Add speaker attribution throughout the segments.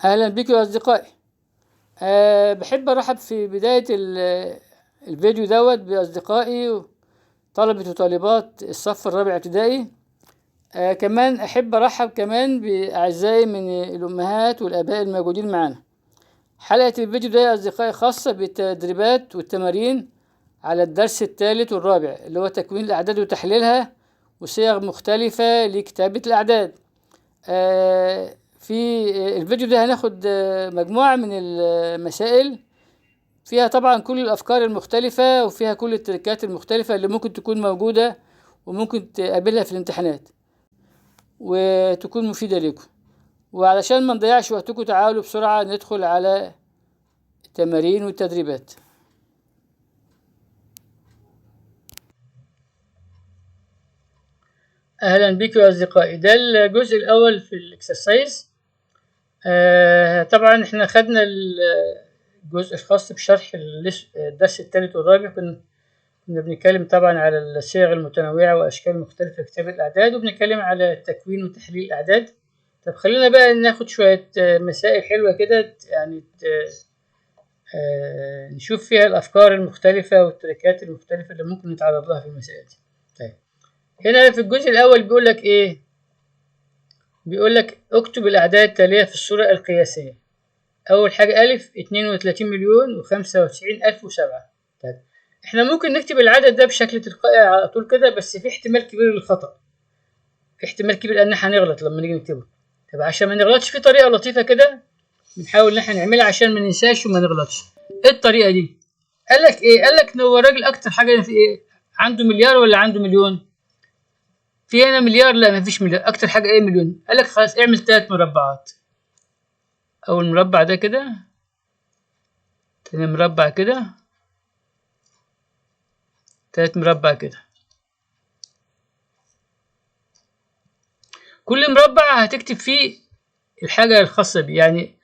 Speaker 1: أهلا بكم يا أصدقائي. بحب أرحب في بداية الفيديو دوت بأصدقائي طلبة وطالبات الصف الرابع ابتدائي. كمان أحب أرحب كمان بأعزائي من الأمهات والآباء الموجودين معانا. حلقة الفيديو ده يا أصدقائي خاصة بالتدريبات والتمارين على الدرس الثالث والرابع اللي هو تكوين الأعداد وتحليلها وصيغ مختلفة لكتابة الأعداد. في الفيديو ده هناخد مجموعة من المسائل فيها طبعا كل الأفكار المختلفة وفيها كل التركات المختلفة اللي ممكن تكون موجودة وممكن تقابلها في الامتحانات وتكون مفيدة لكم. وعلشان ما نضيعش وقتكم تعالوا بسرعة ندخل على التمارين والتدريبات. أهلا بكم يا أصدقائي. ده الجزء الأول في ال exercise. طبعا احنا خدنا الجزء الخاص بشرح الدرس الثالث والرابع. كنا بنتكلم طبعا على الصيغ المتنوعة وأشكال مختلفة لكتابة الأعداد، وبنتكلم على تكوين وتحليل الأعداد. طب خلينا بقى ناخد شوية مسائل حلوة كده، يعني نشوف فيها الأفكار المختلفة والتركات المختلفة اللي ممكن نتعرض لها في المسائل دي. طيب هنا في الجزء الأول بيقول لك إيه؟ بيقول لك اكتب الأعداد التالية في الصورة القياسية. أول حاجة ألف 32,095,007. طيب إحنا ممكن نكتب العدد ده بشكل تلقائي على طول كده، بس في احتمال كبير للخطأ، في احتمال كبير إن إحنا هنغلط لما نيجي نكتبه. طب عشان ما نغلطش في طريقة لطيفة كده بنحاول إن إحنا نعملها عشان ما ننساش وما نغلطش. إيه الطريقة دي؟ قال لك إيه؟ قال لك إن هو الراجل أكتر حاجة في إيه؟ عنده مليار ولا عنده مليون؟ في هنا مليار؟ لا مفيش مليار، أكتر حاجة إيه؟ مليون. قال لك خلاص اعمل 3 مربعات. أول مربع ده كده، تاني مربع كده، تالت مربع كده. كل مربع هتكتب فيه الحاجة الخاصة بيه. يعني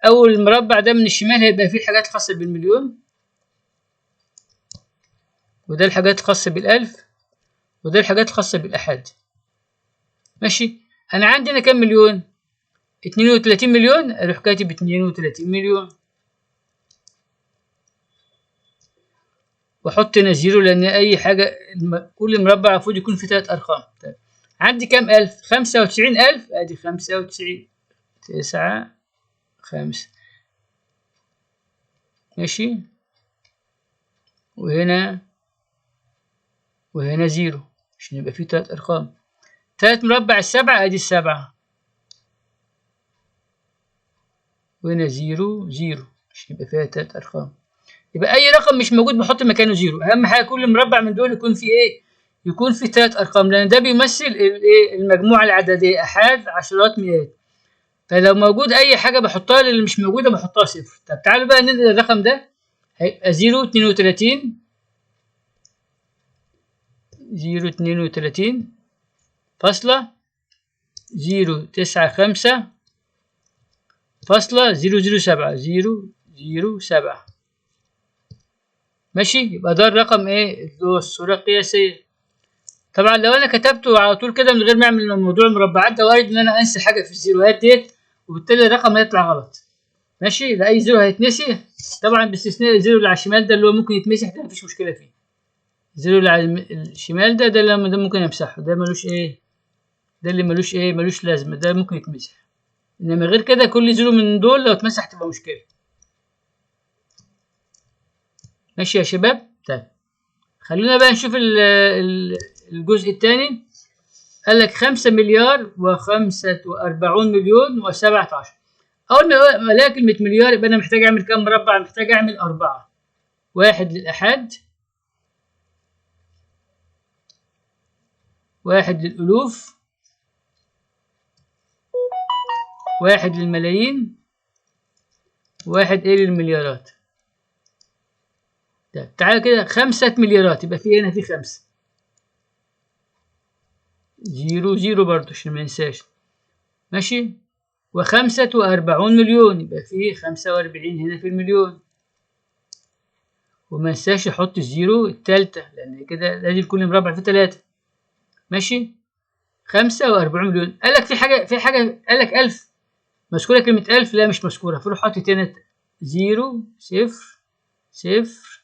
Speaker 1: أول مربع ده من الشمال هيبقى فيه الحاجات الخاصة بالمليون، وده الحاجات الخاصة بالألف، وده الحاجات الخاصة بالأحاد. ماشي. أنا عندي هنا كام مليون؟ 32 مليون. أروح كاتب 32 مليون وأحط هنا zero، لأن أي حاجة كل مربع المفروض يكون فيه 3 أرقام. طيب عندي كام ألف؟ 95,000. أدي 95 9 5. ماشي. وهنا zero عشان يبقى فيه 3 أرقام. 3 مربع السبعة، أدي السبعة، وهنا zero zero عشان يبقى فيها 3 أرقام. يبقى أي رقم مش موجود بحط مكانه zero. أهم حاجة كل مربع من دول يكون فيه إيه؟ يكون فيه 3 أرقام، لأن ده بيمثل الإيه؟ المجموعة العددية، أحاد عشرات مئات. فلو موجود أي حاجة بحطها، للي مش موجودة بحطها صفر. طب تعالوا بقى ننقل الرقم ده، هيبقى zero اتنين وتلاتين، zero اتنين وتلاتين فاصلة zero تسعة خمسة فاصلة zero zero سبعة، zero zero سبعة. ماشي. يبقى ده الرقم ايه؟ اللي هو الصورة القياسية. طبعا لو انا كتبته على طول كده من غير ما اعمل موضوع المربعات ده، وارد ان انا انسى حاجة في الزيروهات ديت، وبالتالي الرقم هيطلع غلط. ماشي. لا اي zero هيتنسي طبعا، باستثناء ال zero اللي على الشمال ده اللي هو ممكن يتمسح، ده مفيش مشكلة فيه. ال zero اللي على الشمال ده اللي ده ممكن امسحه، ده ملوش ايه، ده اللي ملوش ايه، ملوش لازمة، ده ممكن يتمسح. انما غير كده كل zero من دول لو اتمسح تبقى مشكلة. ماشي يا شباب. طيب خلينا بقى نشوف الجزء الثاني. قال لك 5,045,000,017. أول ما ألاقي كلمة مليار يبقى أنا محتاج أعمل كام مربع؟ محتاج أعمل 4. 1 للأحاد، 1 للألوف، 1 للملايين، 1 إيه للمليارات. طيب تعالى كده 5 مليارات، يبقى في هنا في 5 zero zero برضه عشان ما ننساش. ماشي. و45 مليون، يبقى في 45 هنا في المليون. وما ننساش احط ال zero التالتة، لأن كده لازم كل مربع فيه 3. ماشي. 45 مليون. قال لك في حاجة، قال لك 1000. مذكورة كلمة 1000؟ لا مش مذكورة، فروح حاطط هنا 0 0 0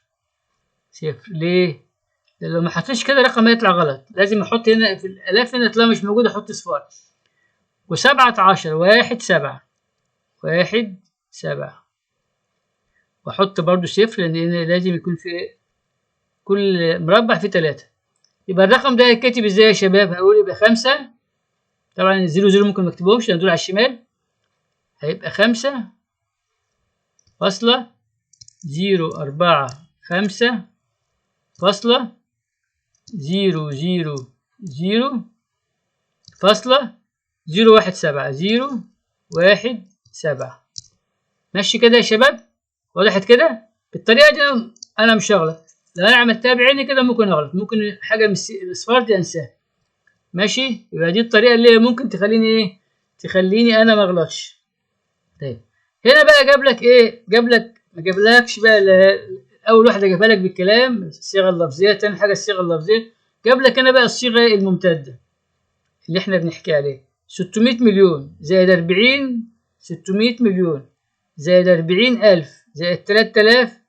Speaker 1: 0. ليه؟ لأن لو ما حطيتش كده الرقم هيطلع غلط، لازم احط هنا في الالاف هنا طالما مش موجودة احط اصفار. و17 1 7 1 7، واحط برضو صفر لان هنا لازم يكون في كل مربع فيه 3. يبقى الرقم ده هيتكتب ازاي يا شباب؟ هقول يبقى 5، طبعا ال zero zero ممكن ما اكتبهمش لان دول على الشمال، هيبقى 5.045 فاصلة 0 0 0 فاصلة 0 1 7 0 1 7. ماشي كده يا شباب؟ وضحت كده؟ بالطريقة دي أنا مش هغلط، لو أنا عملتها بعيني كده ممكن أغلط، ممكن حاجة من الأصفار دي أنساها. ماشي؟ يبقى دي الطريقة اللي ممكن تخليني إيه؟ تخليني أنا ما أغلطش. طيب هنا بقى جاب لك إيه؟ جاب لك، ما جابلكش بقى أول واحدة جابها لك بالكلام الصيغة اللفظية، تاني حاجة الصيغة اللفظية، جاب لك هنا بقى الصيغة الممتدة اللي إحنا بنحكي عليها. 600 مليون زائد 40، 600 مليون زائد 40,000 زائد 3000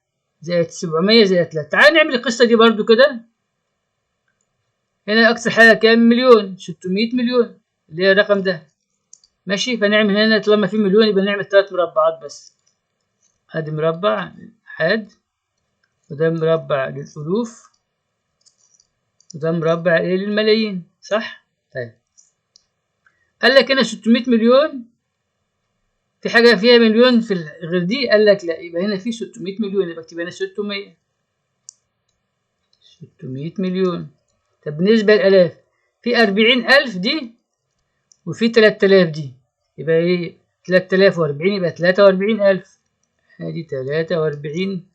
Speaker 1: زائد 700 زائد 3. تعال نعمل القصة دي برضو كده. هنا أقصى حاجة كام؟ مليون، 600 مليون اللي هي الرقم ده. ماشي، فنعمل هنا طالما في مليون يبقى نعمل 3 مربعات بس. ادي مربع حاد، وده مربع للألوف، وده مربع ايه للملايين، صح؟ طيب قال لك هنا 600 مليون، في حاجة فيها مليون في غير دي؟ قال لك لا، يبقى هنا في 600 مليون، يبقى اكتب هنا 600 مليون. طب بالنسبة للآلاف، في 40,000 دي وفي 3000 دي، يبقى ايه 3040، يبقى 43,000. ادي 43،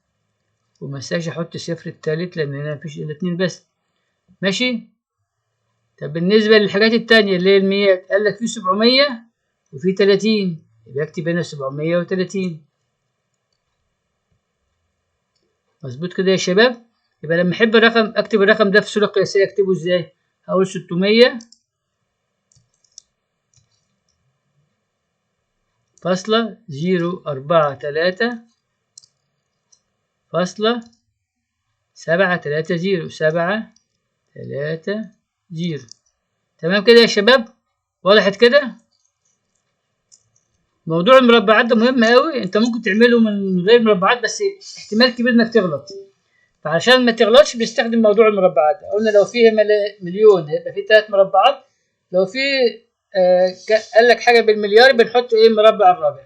Speaker 1: ومنساش احط صفر التالت لان هنا مفيش الا 2 بس. ماشي. طب بالنسبة للحاجات التانية اللي هي الميات، قال لك في 700 وفي 30، يبقى اكتب هنا 730. مظبوط كده يا شباب؟ يبقى لما احب الرقم اكتب الرقم ده في صورة قياسية اكتبه ازاي؟ هقول 600.043 فاصلة 730 730. تمام كده يا شباب؟ وضحت كده؟ موضوع المربعات ده مهم قوي، انت ممكن تعمله من غير مربعات بس احتمال كبير انك تغلط، فعشان ما تغلطش بنستخدم موضوع المربعات ده. قلنا لو فيه مليون هيبقى فيه 3 مربعات، لو فيه قال لك حاجة بالمليار بنحط ايه المربع الرابع،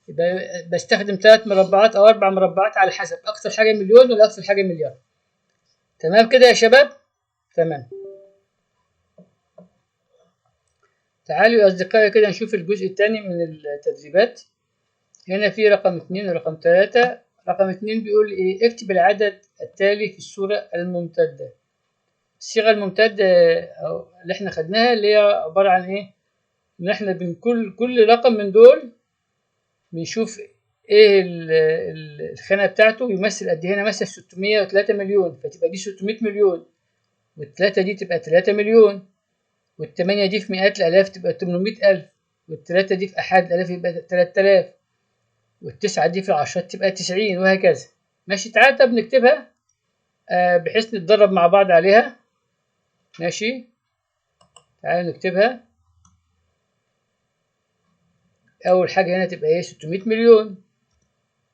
Speaker 1: يبقى بستخدم 3 مربعات او 4 مربعات على حسب، اكثر حاجة مليون ولا اكثر حاجة مليار. تمام كده يا شباب؟ تمام. تعالوا يا اصدقائي كده نشوف الجزء الثاني من التدريبات. هنا في رقم 2 ورقم 3. رقم 2 بيقول ايه؟ اكتب العدد التالي في الصورة الممتدة. الصيغة الممتدة أو اللي احنا خدناها اللي هي عبارة عن ايه؟ ان احنا بين كل رقم من دول بنشوف ايه الخانة بتاعته يمثل قد ايه. هنا مثلا 603 مليون، فتبقى دي 600 مليون، والتلاتة دي تبقى 3 مليون، والتمانية دي في مئات الآلاف تبقى 800,000، والتلاتة دي في أحد الآلاف يبقى 3000، والتسعة دي في العشرات تبقى 90، وهكذا. ماشي. تعالى طب نكتبها بحيث نتدرب مع بعض عليها. ماشي، تعالى نكتبها. أول حاجة هنا تبقى إيه؟ 600 مليون،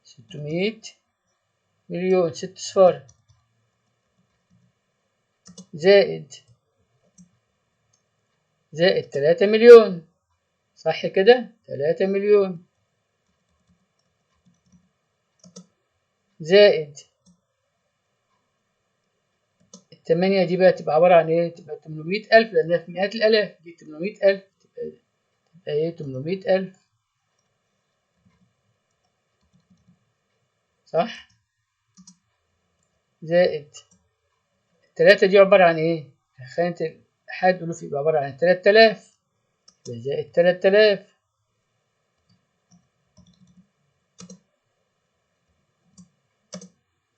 Speaker 1: 600 مليون 6 أصفار زائد 3 مليون، صح كده؟ 3 مليون زائد التمانية دي بقى تبقى عبارة عن إيه؟ تبقى 800,000 لأنها في مئات الآلاف، دي 800,000 تبقى إيه؟ 800,000، صح؟ زائد التلاتة دي عبارة عن إيه؟ خانة الأحاد ألوف يبقى عبارة عن 3000، يبقى زائد 3000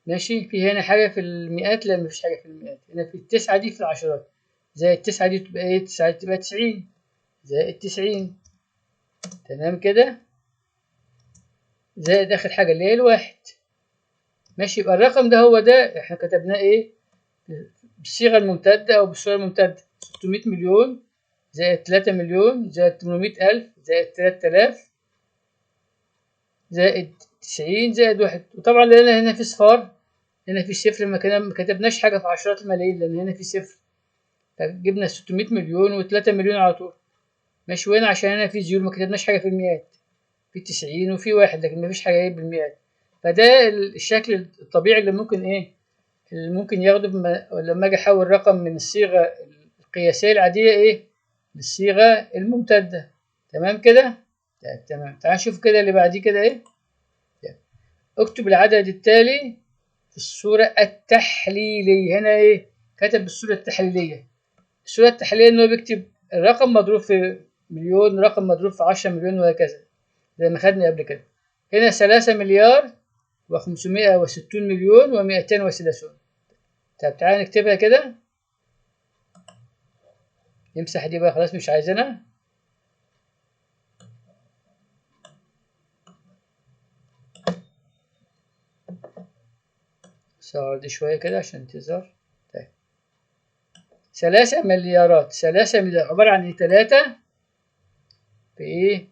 Speaker 1: ماشي. في هنا حاجة في المئات؟ لا مفيش حاجة في المئات. هنا في التسعة دي في العشرات، زائد التسعة دي تبقى إيه؟ 9 تبقى 90، زائد 90. تمام كده، زائد آخر حاجة اللي هي الواحد. ماشي، يبقى الرقم ده هو ده احنا كتبناه ايه؟ بالصيغة الممتدة أو بالصورة الممتدة، 600 مليون زائد 3 مليون زائد 800 ألف زائد 3000 زائد 90 زائد 1. وطبعا لأن هنا في صفار، هنا في صفر، ما كتبناش حاجة في عشرات الملايين لأن هنا في صفر، فجبنا 600 مليون و3 مليون على طول. ماشي، وهنا عشان هنا في zero ما كتبناش حاجة في المئات، في 90 وفي 1، لكن مفيش حاجة ايه بالمئات. فده الشكل الطبيعي اللي ممكن ايه، اللي ممكن ياخده لما اجي احول رقم من الصيغة القياسية العادية ايه للصيغة الممتدة. تمام كده؟ تمام. تعال نشوف كده اللي بعديه كده ايه. اكتب العدد التالي في الصورة التحليلية. هنا ايه؟ كتب الصورة التحليلية. الصورة التحليلية ان هو بيكتب الرقم مضروب في مليون، رقم مضروب في 10 مليون، وهكذا زي ما خدنا قبل كده. هنا 3 مليار و560 مليون و230. طب تعالى نكتبها كده، نمسح دي بقى خلاص مش عايزينها. صغر دي شوية كده عشان تظهر. طيب 3 مليارات، 3 مليار عبارة عن ايه؟ 3 في ايه؟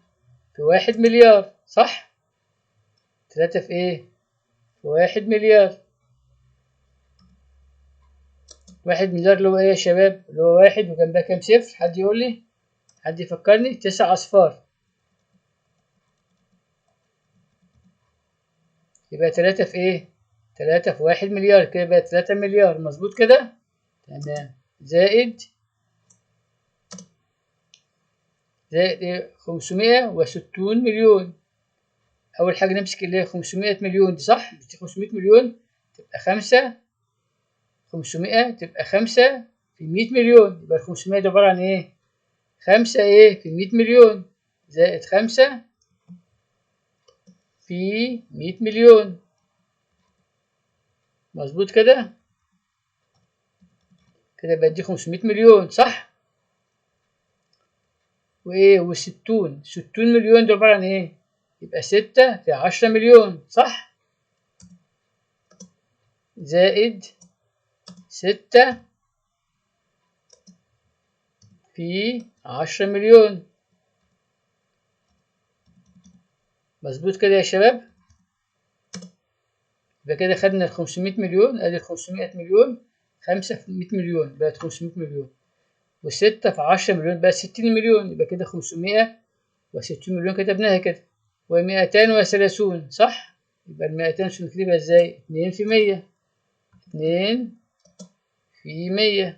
Speaker 1: في 1 مليار، صح؟ 3 في ايه؟ في 1 مليار. 1 مليار اللي هو ايه يا شباب؟ اللي هو 1 وجنبها كام صفر؟ حد يقول لي؟ حد يفكرني؟ 9 أصفار. يبقى 3 في ايه؟ 3 في 1 مليار، كده يبقى 3 مليار، مظبوط كده؟ تمام. زائد ايه؟ 560 مليون. أول حاجة نمسك اللي هي 500 مليون دي، صح؟ مش دي 500 مليون تبقى 5 500 تبقى 5 في 100 مليون، يبقى 500 دي عبارة عن ايه؟ 5 ايه؟ في 100 مليون زائد 5 في 100 مليون، مظبوط كده؟ كده يبقى دي 500 مليون، صح؟ وايه؟ و60 60 مليون دي عبارة عن ايه؟ يبقى 6 في 10 مليون، صح؟ زائد 6 في 10 مليون، مظبوط كده يا شباب؟ يبقى كده خدنا ال 500 مليون، ادي ال 500 مليون، 5 في 100 مليون بقت 500 مليون، و6 في 10 مليون بقت 60 مليون، يبقى كده 560 مليون كتبناها كده، و230، صح؟ يبقى ال 200 نكتبها ازاي؟ 2 في 100، 2 في 100،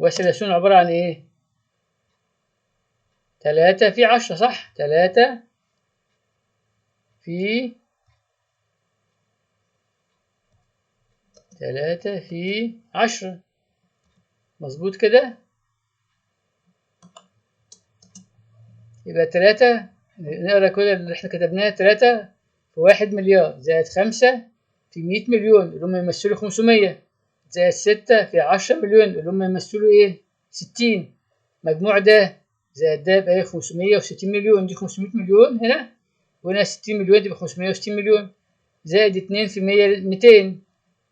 Speaker 1: و30 عبارة عن ايه؟ 3 في 10، صح؟ 3 في 3 في 10، مظبوط كده؟ يبقى 3، نقرا كده اللي احنا كتبناه، 3 في 1 مليار زائد 5 في 100 مليون اللي هم يمثلوا 500 زائد 6 في 10 مليون اللي هم يمثلوا ايه؟ 60. مجموع ده زائد ده يبقى ايه؟ 560 مليون. دي 500 مليون هنا وهنا 60 مليون، تبقى 560 مليون زائد 2 في 100 200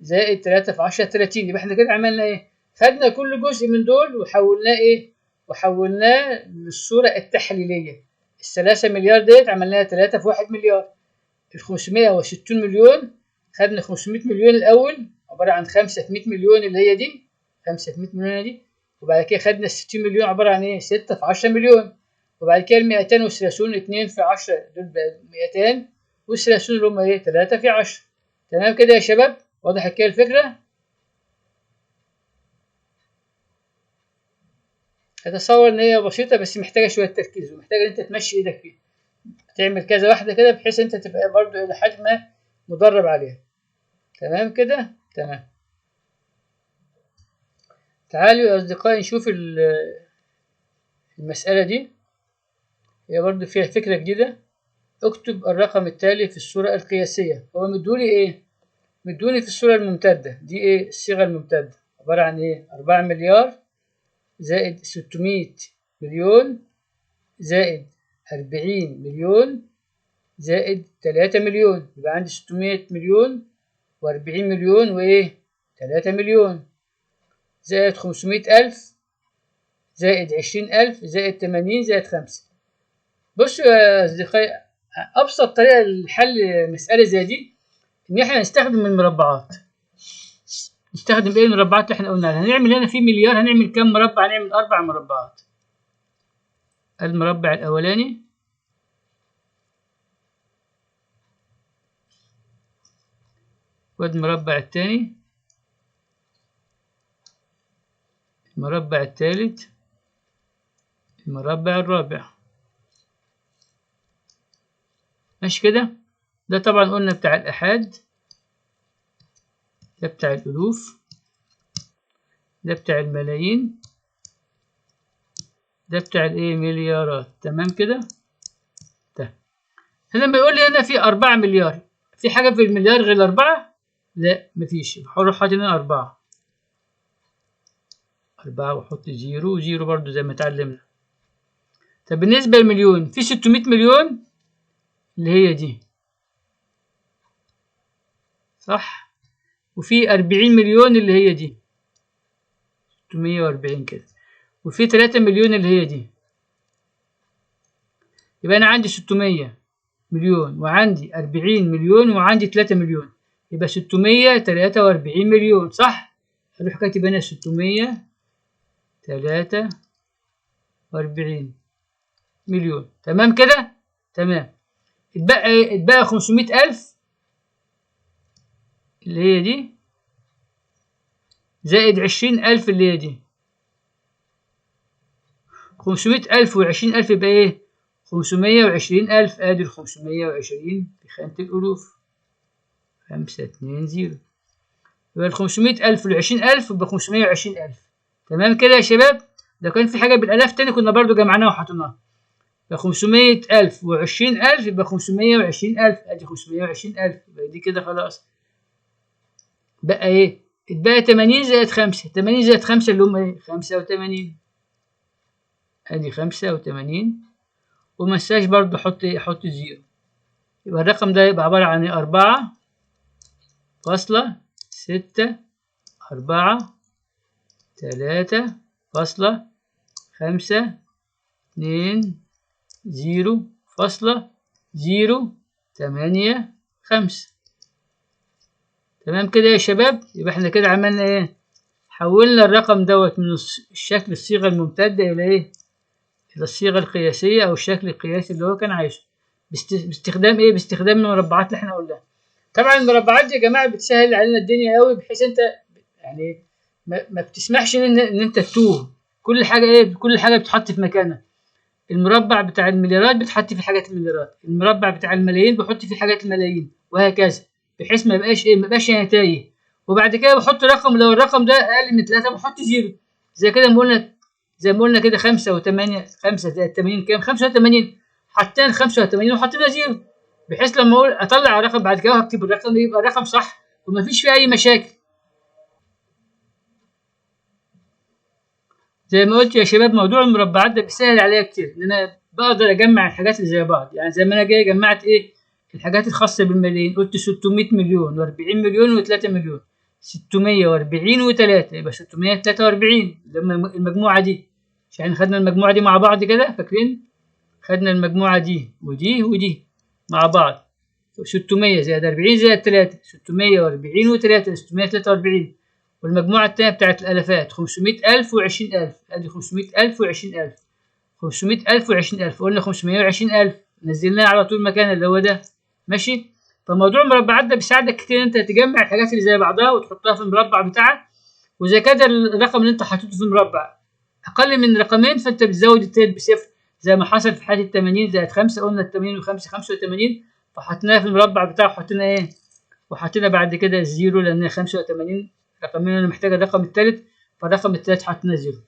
Speaker 1: زائد 3 في 10 30. يبقى احنا كده عملنا ايه؟ خدنا كل جزء من دول وحولناه ايه؟ وحولناه للصورة التحليلية. ال3 مليار ديت عملناها 3 في 1 مليار. ال 560 مليون خدنا 500 مليون الأول عبارة عن 5 في 100 مليون اللي هي دي 5 في 100 مليون دي، وبعد كده خدنا ال 60 مليون عبارة عن ايه؟ 6 في 10 مليون، وبعد كده ال 230 2 في 10 دول بقى 200، وال 30 اللي هم ايه؟ 3 في 10. تمام كده يا شباب؟ وضحت كده الفكرة؟ أتصور إن هي بسيطة بس محتاجة شوية تركيز، ومحتاجة إن أنت تمشي إيدك فيها، تعمل كذا واحدة كده بحيث أنت تبقى برضو إلى حد ما مدرب عليها. تمام كده؟ تمام. تعالوا يا أصدقائي نشوف المسألة دي، هي برضو فيها فكرة جديدة. اكتب الرقم التالي في الصورة القياسية. هو مدوني إيه؟ مدوني في الصورة الممتدة دي إيه؟ الصيغة الممتدة عبارة عن إيه؟ 4 مليار زائد 600 مليون زائد 40 مليون زائد 3 مليون. يبقى عندي 600 مليون و40 مليون وايه 3 مليون زائد 500 ألف زائد 20 ألف زائد 80 زائد 5. بصوا يا أصدقائي، أبسط طريقة لحل مسألة زي دي إن إحنا نستخدم المربعات. نستخدم إيه؟ المربعات اللي إحنا قلنا عليها. هنعمل هنا في مليار، هنعمل كام مربع؟ هنعمل 4 مربعات. المربع الأولاني، والمربع الثاني، المربع الثالث، المربع الرابع. ماشي كده؟ ده طبعا قلنا بتاع الآحاد، ده بتاع الألوف، ده بتاع الملايين، ده بتاع الايه مليارات. تمام كده؟ ده هنا لما يقول لي هنا في 4 مليار، في حاجة في المليار غير 4؟ لا مفيش. هروح حاطط هنا 4، 4 وأحط 0 0 برضو زي ما اتعلمنا. طب بالنسبة للمليون، في 600 مليون اللي هي دي صح، وفي 40 مليون اللي هي دي 640 كده، وفي 3 مليون اللي هي دي. يبقى أنا عندي 600 مليون وعندي 40 مليون وعندي 3 مليون، يبقى 643 مليون صح؟ هروح كاتب هنا 643 مليون. تمام كده؟ تمام. اتبقى 500 ألف اللي هي دي زائد 20 ألف اللي هي دي. 500 ألف و20 ألف يبقى إيه؟ 520 ألف. آدي 520 في خانة الألوف، 5 2 0. يبقى 500 ألف و20 ألف يبقى 520 ألف. تمام كده يا شباب؟ لو كان في حاجة بالآلاف تاني كنا برضو جمعناها وحطيناها. يبقى 500 ألف و20 ألف يبقى 520 ألف. أدي 520 ألف. يبقى دي كده خلاص. بقى إيه؟ اتبقى 80 زائد 5، 80 زائد 5 اللي هم إيه؟ 85. أدي 85، ومنساش برضو أحط إيه؟ أحط zero. يبقى الرقم ده يبقى عبارة عن إيه؟ 4.643.520.085. تمام كده يا شباب؟ يبقى احنا كده عملنا ايه؟ حولنا الرقم دوت من الشكل الصيغة الممتدة الى ايه؟ الى الصيغة القياسية او الشكل القياسي اللي هو كان عايزه. باستخدام ايه؟ باستخدام المربعات اللي احنا قلناها. طبعا المربعات دي يا جماعة بتسهل علينا الدنيا قوي، بحيث انت يعني ما بتسمحش ان انت تتوه. كل حاجة ايه؟ كل حاجة بتتحط في مكانها. المربع بتاع المليارات بتحط فيه حاجات المليارات، المربع بتاع الملايين بحط فيه حاجات الملايين، وهكذا، بحيث ما يبقاش ايه؟ ما يبقاش يعني تايه. وبعد كده بحط رقم، لو الرقم ده اقل من 3 بحط zero، زي كده ما قلنا، زي ما قلنا كده 5 و8، 5 زائد 80 كام؟ 85. حطينا 85 وحطينا zero، بحيث لما اقول اطلع الرقم بعد كده وهكتب الرقم يبقى الرقم صح ومفيش فيه اي مشاكل. زي ما قلت يا شباب، موضوع المربعات ده بيسهل عليا كتير، ان انا بقدر اجمع الحاجات اللي زي بعض. يعني زي ما انا جاي جمعت ايه؟ الحاجات الخاصة بالملايين، قلت 600 مليون و40 مليون و3 مليون، 640 و3 يبقى 643. لما المجموعة دي، يعني خدنا المجموعة دي مع بعض كده، فاكرين؟ خدنا المجموعة دي ودي ودي مع بعض، 600 زائد 40 زائد 3، 640 و3 643. والمجموعة التانية بتاعت الألفات 500 ألف و20 ألف، أدي 500 ألف و20 ألف، 500 ألف و20 ألف، قلنا 520 ألف، نزلناها على طول مكان اللي هو ده. ماشي؟ فموضوع المربعات ده بيساعدك كتير إن أنت تجمع الحاجات اللي زي بعضها وتحطها في المربع بتاعك. وإذا كان الرقم اللي أنت حاططه في المربع أقل من رقمين فأنت بتزود التالت بصفر، زي ما حصل في حالة 80 زائد 5. قلنا ال 80 و5 85، فحطيناها في المربع بتاعه وحطينا إيه؟ وحطينا بعد كده ال zero، لأن هي 85 رقمين، أنا محتاج الرقم التالت، فالرقم التالت حطينا zero.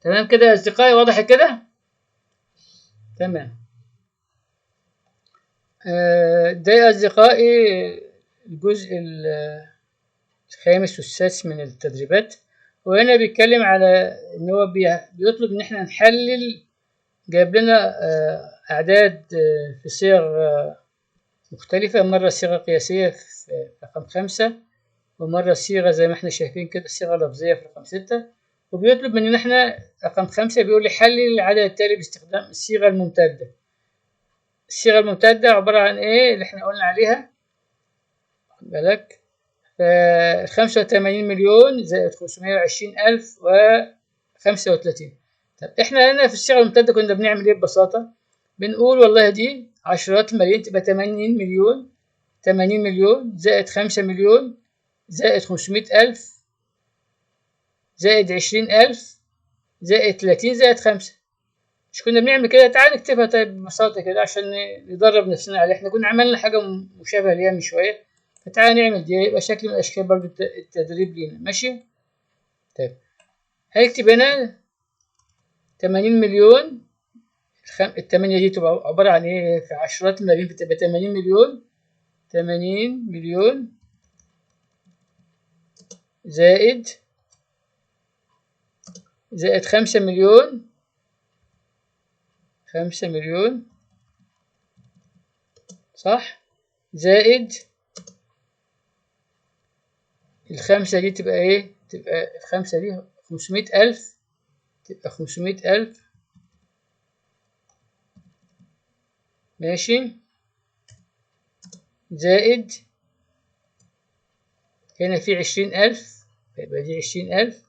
Speaker 1: تمام كده يا أصدقائي؟ واضح كده؟ تمام. ده يا أصدقائي الجزء الخامس والسادس من التدريبات. وهنا بيتكلم على ان هو بيطلب ان احنا نحلل، جايب لنا اعداد في صيغ مختلفة، مرة صيغة قياسية في رقم 5، ومرة صيغة زي ما احنا شايفين كده صيغة لفظية في رقم 6. وبيطلب مننا احنا رقم 5 بيقول لي حلل العدد التالي باستخدام الصيغة الممتدة. الصيغة الممتدة عبارة عن ايه اللي احنا قلنا عليها؟ خد بالك، 85 مليون زائد 520 ألف و35. طب احنا هنا في الصيغة الممتدة كنا بنعمل ايه ببساطة؟ بنقول والله دي عشرات الملايين تبقى 80 مليون، 80 مليون زائد 5 مليون زائد 500 ألف زائد 20 ألف زائد 30 زائد 5. مش كنا بنعمل كده؟ تعال نكتبها طيب ببساطة كده عشان ندرب نفسنا عليها. احنا كنا عملنا حاجة مشابهة ليها من شوية، فتعال نعمل دي، يبقى شكل من أشكال برضو التدريب لينا. ماشي؟ طيب هنكتب هنا 80 مليون، التمانية دي تبقى عبارة عن ايه؟ في عشرات الملايين، بتبقى 80 مليون، 80 مليون زائد 5 مليون، 5 مليون صح، زائد الخمسة دي تبقى ايه؟ تبقى الخمسة دي 500 ألف، تبقى 500 ألف. ماشي، زائد هنا في 20 ألف، يبقى دي 20 ألف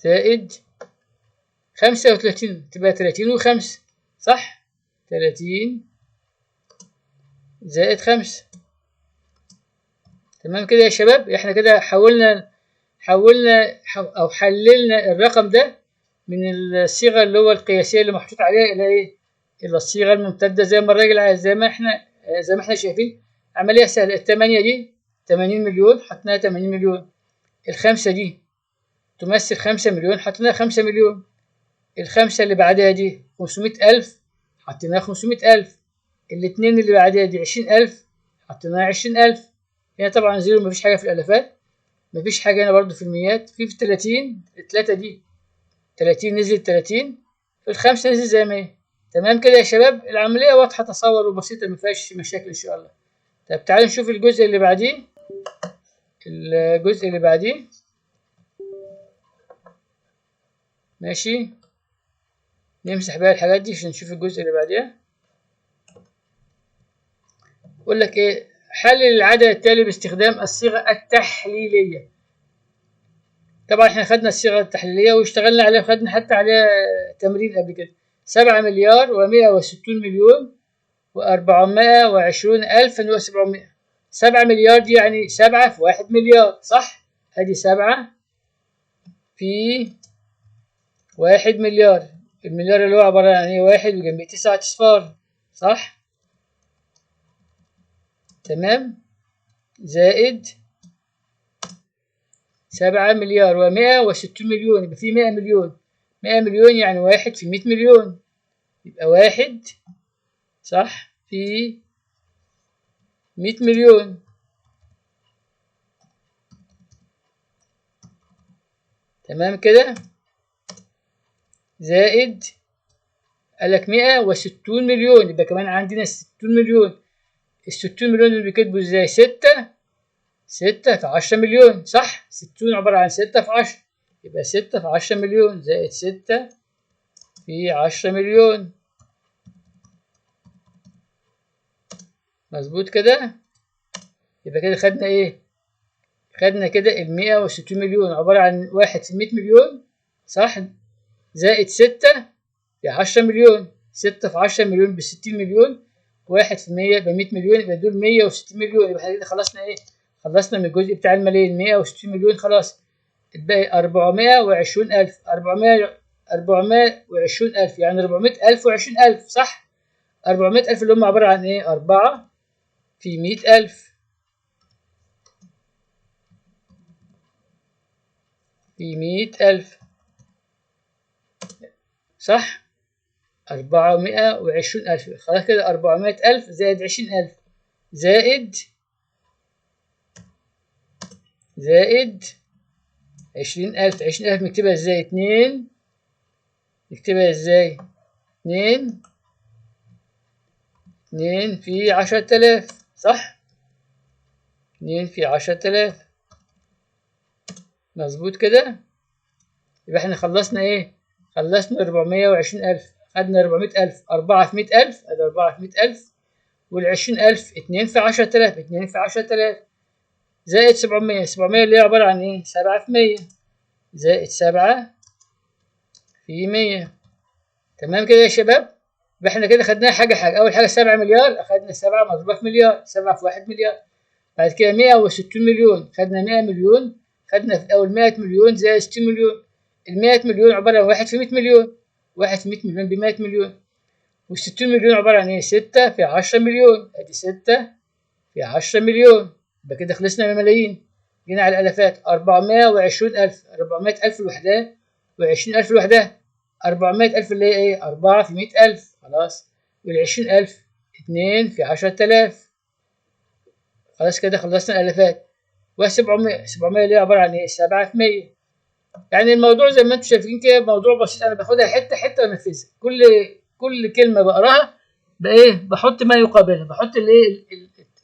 Speaker 1: زائد 35، تبقى 30 وخمسة صح؟ 30 زائد 5. تمام كده يا شباب؟ احنا كده حولنا او حللنا الرقم ده من الصيغة اللي هو القياسية اللي محطوط عليها الى ايه؟ الى الصيغة الممتدة زي ما الراجل عايز. زي ما احنا شايفين عملية سهلة. الثمانية دي 80 مليون حطيناها 80 مليون، الخمسة دي تمثل 5 مليون حطيناها 5 مليون، الخمسة اللي بعدها دي 500 ألف حطيناها 500 ألف، الاتنين اللي بعدها دي 20 ألف حطيناها 20 ألف. هنا طبعا zero، مفيش حاجة في الألفات، مفيش حاجة هنا برضو في الميات. في 30، التلاتة دي 30 نزلت 30، في الخمسة نزل زي ما هي. تمام كده يا شباب؟ العملية واضحة تصور وبسيطة، مفيهاش مشاكل إن شاء الله. طيب تعالوا نشوف الجزء اللي بعديه، الجزء اللي بعديه. ماشي، نمسح بقى الحاجات دي عشان نشوف الجزء اللي بعديها. يقول لك ايه؟ حلل العدد التالي باستخدام الصيغة التحليلية. طبعا احنا خدنا الصيغة التحليلية واشتغلنا عليها، وخدنا حتى عليها تمرين قبل كده. 7 مليار و160 مليون و420 ألف و700. 7 مليار دي يعني 7 في 1 مليار صح؟ ادي 7 في 1 مليار، المليار اللي هو عبارة عن ايه؟ 1 وجنبيه 9 أصفار صح؟ تمام، زائد 7 مليار و160 مليون، يبقى في 100 مليون، 100 مليون يعني 1 في 100 مليون، يبقى 1 صح في 100 مليون. تمام كده، زائد قالك 160 مليون، يبقى كمان عندنا 60 مليون. ال60 مليون اللي بيكتبوا ازاي؟ 6، 6 في 10 مليون صح؟ 60 عبارة عن 6 في 10، يبقى 6 في 10 مليون زائد 6 في 10 مليون. مظبوط كده؟ يبقى كده خدنا ايه؟ خدنا كده ال160 مليون عبارة عن 1 في 100 مليون صح؟ زائد 6 في 10 مليون، 6 في 10 مليون ب60 مليون، 1 في 100 يبقى 100 مليون، يبقى دول 160 مليون. يبقى احنا كده خلصنا ايه؟ خلصنا من الجزء بتاع الملايين، 160 مليون خلاص. الباقي 420 ألف، 420 ألف يعني 400 ألف و20 ألف صح؟ 400 ألف اللي هم عبارة عن ايه؟ 4 في 100 ألف في 100 ألف صح؟ 420 ألف. خلاص كده 400 ألف زائد 20 ألف زائد زائد 20,000. 20,000 نكتبها ازاي؟ 2، نكتبها ازاي؟ 2 2 في 10,000، صح؟ 2 في 10,000، مظبوط كده. يبقى احنا خلصنا ايه؟ خلصنا 420,000، خدنا 400,000، 4 في 100,000، ادي 4 في 100,000، وال20,000 2 في 10,000، 2 في 10,000 زائد 700، 700 اللي هي عبارة عن ايه؟ 7 في 100 زائد 7 في 100. تمام كده يا شباب؟ يبقى احنا كده خدناها حاجة حاجة. أول حاجة 7 مليار، أخدنا 7 مضروبة في مليار، 7 في 1 مليار. بعد كده 160 مليون، خدنا 100 مليون، خدنا في الأول 100 مليون زائد 60 مليون. ال 100 مليون عبارة عن 1 في 100 مليون، 1 في 100 مليون ب 100 مليون. وال 60 مليون عبارة عن ايه؟ 6 في 10 مليون، ادي 6 في 10 مليون. يبقى كده خلصنا من الملايين. جينا على الالافات، 420,000، 400,000 لوحدها و20,000 لوحدها. 400,000 اللي هي ايه؟ 4 في 100,000، خلاص. وال20,000 2 في 10,000، خلاص كده خلصنا الالافات. و700، 700 اللي هي عبارة عن ايه؟ 7 في 100. يعني الموضوع زي ما انتم شايفين كده موضوع بسيط، انا باخدها حتة حتة وانفذها. كل كلمة بقراها بايه؟ بحط ما يقابلها، بحط الايه؟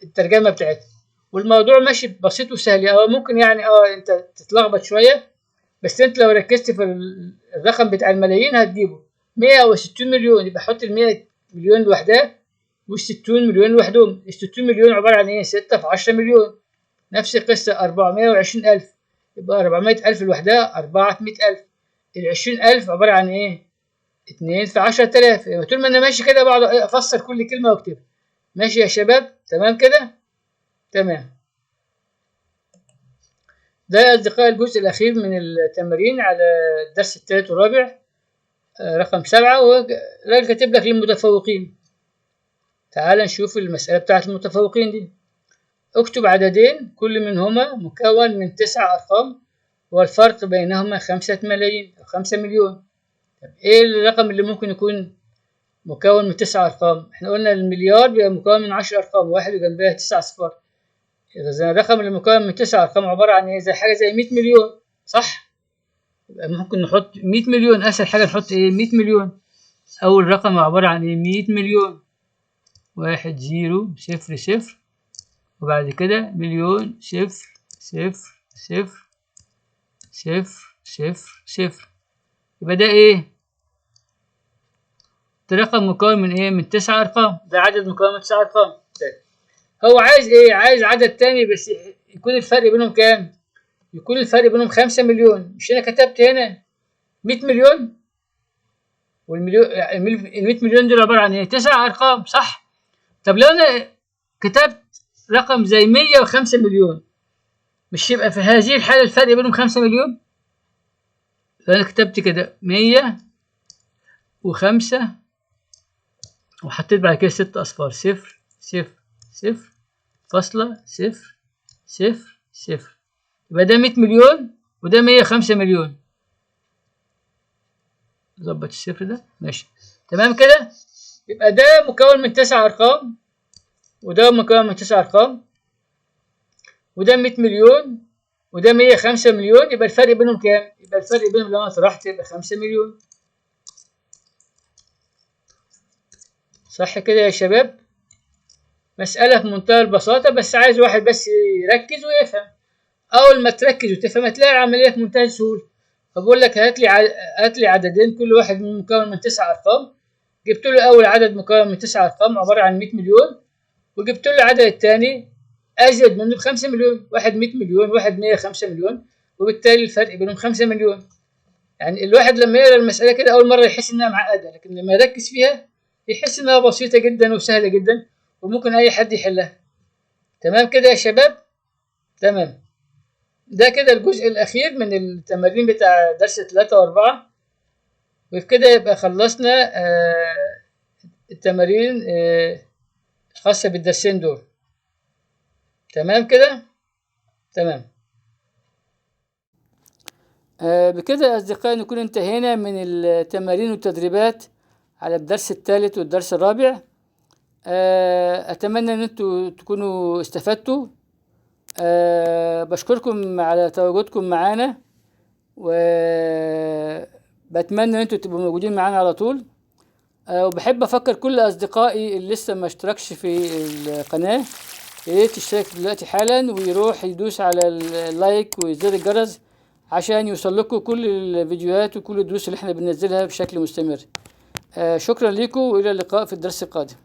Speaker 1: الترجمة بتاعتها. والموضوع ماشي بسيط وسهل. او ممكن يعني انت تتلخبط شوية، بس انت لو ركزت في الرقم بتاع الملايين هتجيبه. 160 مليون، يبقى حط ال 100 مليون لوحدها وال 60 مليون لوحدهم. ال 60 مليون عبارة عن ايه؟ 6 في 10 مليون. نفس القصة 420,000، يبقى 400,000 لوحدها 4 في 100,000. ال 20,000 عبارة عن ايه؟ 2 في 10,000. يبقى طول ما انا ماشي كده بقعد افسر كل كلمة واكتبها. ماشي يا شباب؟ تمام كده؟ تمام. ده يا أصدقائي الجزء الأخير من التمارين على الدرس الثالث والرابع، رقم 7، والراجل كاتب لك للمتفوقين. تعال نشوف المسألة بتاعت المتفوقين دي. اكتب عددين كل منهما مكون من 9 أرقام والفرق بينهما 5 ملايين أو 5 مليون. طب إيه الرقم اللي ممكن يكون مكون من 9 أرقام؟ إحنا قلنا المليار بيبقى مكون من 10 أرقام، واحد وجنبها 9 أصفار. إذا الرقم اللي مكون من 9 أرقام عبارة عن إيه؟ زي حاجة زي 100 مليون، صح؟ يبقى ممكن نحط 100 مليون. أسهل حاجة نحط إيه؟ 100 مليون. أول رقم عبارة عن إيه؟ 100 مليون، 1 0 0 0، وبعد كده مليون 0 0 0 0 0 0. يبقى ده إيه؟ ده رقم مكون من إيه؟ من 9 أرقام. ده عدد مكون من 9 أرقام. طيب هو عايز ايه؟ عايز عدد تاني بس يكون الفرق بينهم كام؟ يكون الفرق بينهم 5 مليون. مش انا كتبت هنا 100 مليون، والمليون ال 100 مليون دول عبارة عن ايه؟ 9 ارقام، صح؟ طب لو انا كتبت رقم زي 105 مليون، مش يبقى في هذه الحالة الفرق بينهم 5 مليون؟ لو انا كتبت كده 105 وحطيت بعد كده 6 اصفار، 0 0 0 فاصلة 0 0 0، يبقى ده 100 مليون وده 105 مليون. ظبط الصفر ده، ماشي تمام كده. يبقى ده مكون من 9 أرقام وده مكون من 9 أرقام، وده 100 مليون وده 105 مليون. يبقى الفرق بينهم كام؟ يبقى الفرق بينهم لو انا طرحت يبقى 5 مليون. صح كده يا شباب؟ مسألة في منتهى البساطة، بس عايز واحد بس يركز ويفهم. أول ما تركز وتفهم هتلاقي العملية في منتهى السهولة. فبقول لك هات لي عددين كل واحد مكون من 9 أرقام. جبت له أول عدد مكون من 9 أرقام عبارة عن 100 مليون، وجبت له العدد الثاني أزيد منه ب5 مليون، واحد 100 مليون واحد 105 مليون، وبالتالي الفرق بينهم 5 مليون. يعني الواحد لما يقرأ المسألة كده أول مرة يحس إنها معقدة، لكن لما يركز فيها يحس إنها بسيطة جدا وسهلة جدا وممكن أي حد يحلها. تمام كده يا شباب؟ تمام. ده كده الجزء الأخير من التمارين بتاع درس 3 و4، وبكده يبقى خلصنا التمارين الخاصة بالدرسين دول. تمام كده؟ تمام. بكده يا أصدقائي نكون انتهينا من التمارين والتدريبات على الدرس الثالث والدرس الرابع. أتمنى أن انتوا تكونوا استفدتوا. بشكركم على تواجدكم معانا، وبتمنى ان انتوا تبقوا موجودين معانا على طول. وبحب افكر كل اصدقائي اللي لسه ما اشتركش في القناة يا ريت يشترك دلوقتي حالا، ويروح يدوس على ال like وزر الجرس عشان يوصل لكم كل الفيديوهات وكل الدروس اللي احنا بننزلها بشكل مستمر. شكرا لكم، والى اللقاء في الدرس القادم.